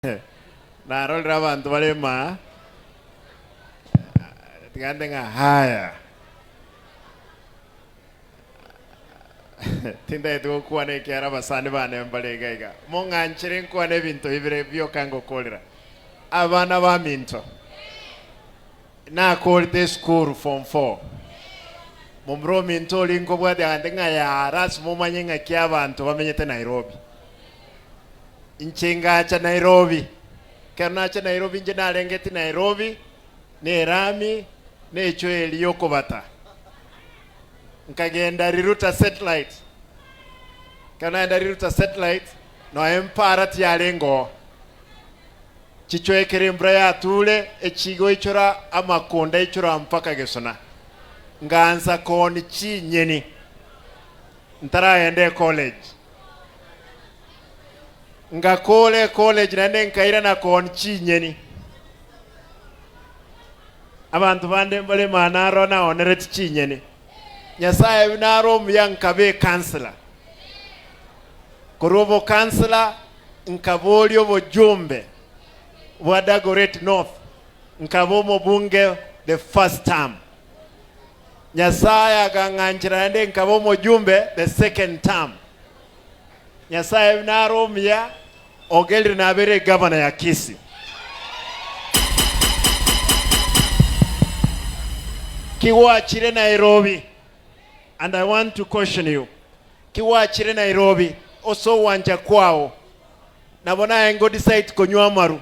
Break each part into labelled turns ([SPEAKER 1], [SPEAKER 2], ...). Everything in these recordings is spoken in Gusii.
[SPEAKER 1] Narorire abanto bare maa, tiga nte ng'a haya. Tintagete gokwana ekiagera abasani bane mbare iga iga. Mong'anchere nkwane ebinto bibere bioka ngokorera. Abana baminto, nakorete esukuru form four, momura ominto oria nkobwatia agante ng'a yaa lasima omanye ng'aki abanto bamenyete Nairobi. Inche ngacha Nairobi. Ekero nacha Nairobi inche narengeti Nairobi na erami na echoeri yokobata. Nkagenda Riruta Satellite. Ekero nagenda Riruta Satellite nonya empara tiyarenge oo. Chichoe ekero embura yature echigoichora amakonda aichora mpaka gesona. Ngansa kooni chinyeni ntaragenda ecollege. Ngakora ecollege naende nkairana kooni chinyeni. Abanto bande mbare mana aro naonereti chinyeni. Nyasaye nare omuya nkaba ecouncillor. Korwa obocouncillor nkaboria obojumbe bwa Dagoretti North nkaba omobunge the first term. Nyasaye akang'anchera naende nkaba omojumbe the second term. Nyasaye nare omuya ogerire nabere egavana ya Kisii. Kigwachire Nairobi and I want to caution you, kigwachire Nairobi ase ogwancha kwao nabo naye ngo decide konywa amaru,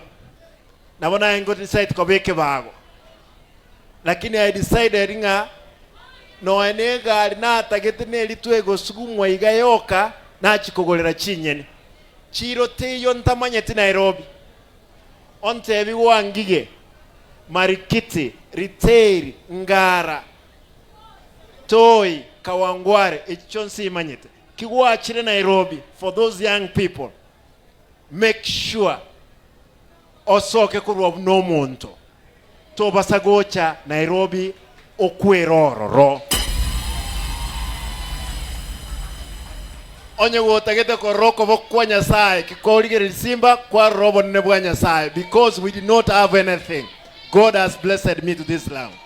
[SPEAKER 1] nabo naye ngo decide koba ekebago. Lakini I decided ng'a nonya na egari natagete neritwe egosugumwa iga yoka nachia kogorera chinyeni. Chiro teiyo ntamanyeti Nairobi. Ontebi Wangige, Marikiti, Retail, Ngara, Toi, Kawangware echi chionsi imanyete. Ki gwachire Nairobi for those young people make sure osoke korwa buna omonto. Tobasa gocha Nairobi okwere ororo. Onye gotagete korora okoboko kwa Nyasaye ki korigereria simba kwarora obonene bwa Nyasaye because we did not have anything God has blessed me to this level.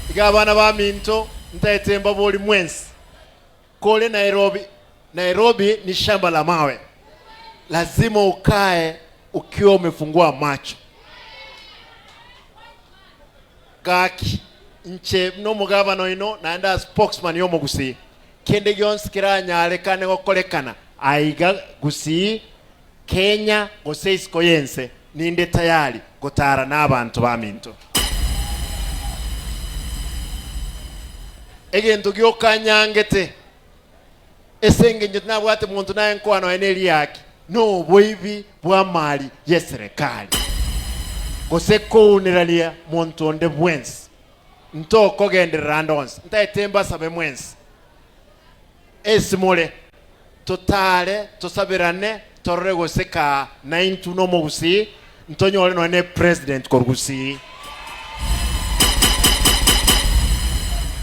[SPEAKER 1] Iga abana baminto ntaete mbabori mwensi kore Nairobi Nairobi ni shamba la mawe lazima ukae ukiwa umefungua macho. Gaki, inche buna omogabana oino, naende as spokesman y'omogusii, kende gionsi keranyarekane gokorekana aiga Gusii, Kenya gose isiko y'ense, ninde tayari gotara nabanto baminto. Egento gioka nyangete Ase engencho tinabwate monto naye nkoa nonya neriaki, noboibi bw'amali y'eserekari, gose kounerania monto onde bwensi. Ntokogenderera ande onsi, ntaete mbasabe mwensi esimore, totaare, tosaberane, torore gose kaa naintwe nomogusii, ntonyore nonya ne president korwa gusii.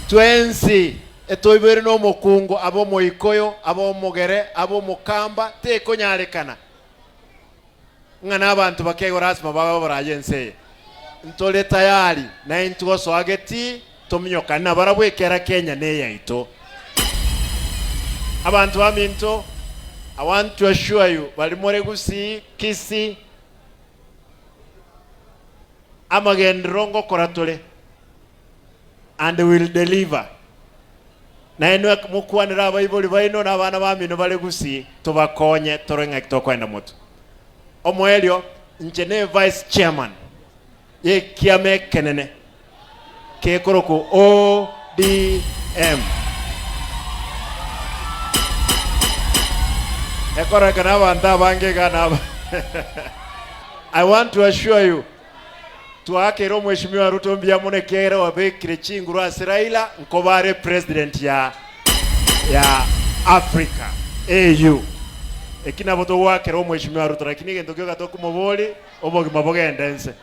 [SPEAKER 1] Twensi Etoiboire nomokungu, abe Omoikoyo, abe Omogere, abe Omokamba, tekonyarekana ng'a nabanto bakegwa lasima babe abarai ense eye. Ntore tayari naintwe gosoa getii tominyokane nabarabwo ekiagera Kenya neyaito. Abanto baminto, I want to assure you, baria more Gusii, Kisii, amagenderero ngokora tore. and will deliver. Nainwe mokwanere abaibori baino na abana bamino bare gusii, tobakonye torore ng'aki tokoenda motwe. Omoerio, inche ne vice chairman y'ekiama ekenene kekorokwa ODM. Ekororekana abanto abange iga naba I want to assure you Twaakeire Omweshimiwa Ruto mbuya mono ekiagera wabekire chinguru ase Raila nkoba are president ya ya Africa AU. Eki nabo togoakera Omweshimiwa Ruto lakini egento gioka tokomobori obogima bogende nse.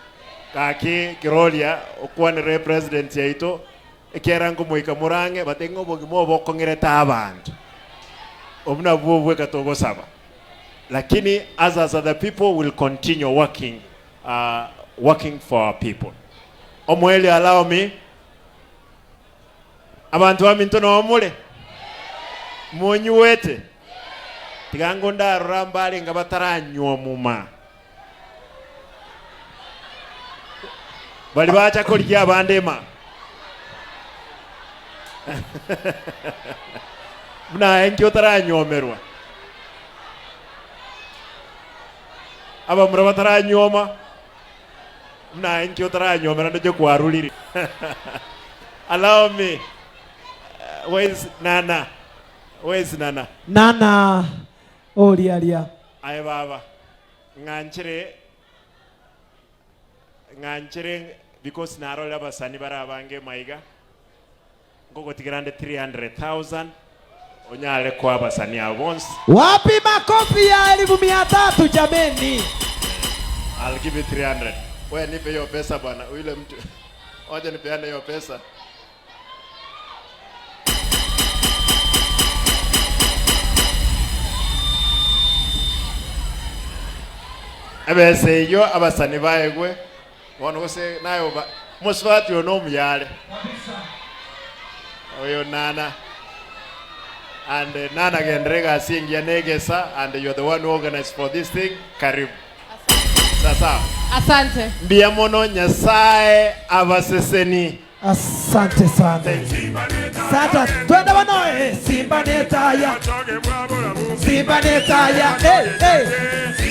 [SPEAKER 1] Gaki Kiroria okwanere president yaito ekiagera nkomoika more ang'e but ng'a obogima obo bokong'erete abanto. Obwo nabwo bweka togosaba. Lakini us as other people will continue working, uh, working for our people. Omweli allow me Abanto baminto noo more? Monyuete? Tiga ngo ndarora mbarenge bataranywa omuma. Baria bacha korigia abande ema. Buna aye nki otaranywomerwa? Abamura bataranywoma. Buna aye inki otaranyuomera ndoche kwarurire. Allow me. Where is Nana? Where is Nana?
[SPEAKER 2] Nana oria aria.
[SPEAKER 1] Aye baba, ng'anchere ng'anchere because narorire abasani bare abange maiga, nkogotigera nde 300,000 onyare koa abasani abo bonsi.
[SPEAKER 2] Wapi makofi ya elifu mia tatu jameni?
[SPEAKER 1] I'll give you 300. Wewe nipe hiyo pesa bwana. Yule mtu. Wacha nipeane hiyo pesa. Ebesa eyio abasani baegwe bono gose naye oba mosubati oyo nomuyare oyo nana and eh, nana gendera egasi engiya na egesa and you are the one who organized for this thing karibu sasa
[SPEAKER 3] Asante.
[SPEAKER 1] mbuya mono nyasaye abaseseni
[SPEAKER 2] Asante sana. Sasa twende bono eh, Simba netaya. Simba netaya. Eh, eh.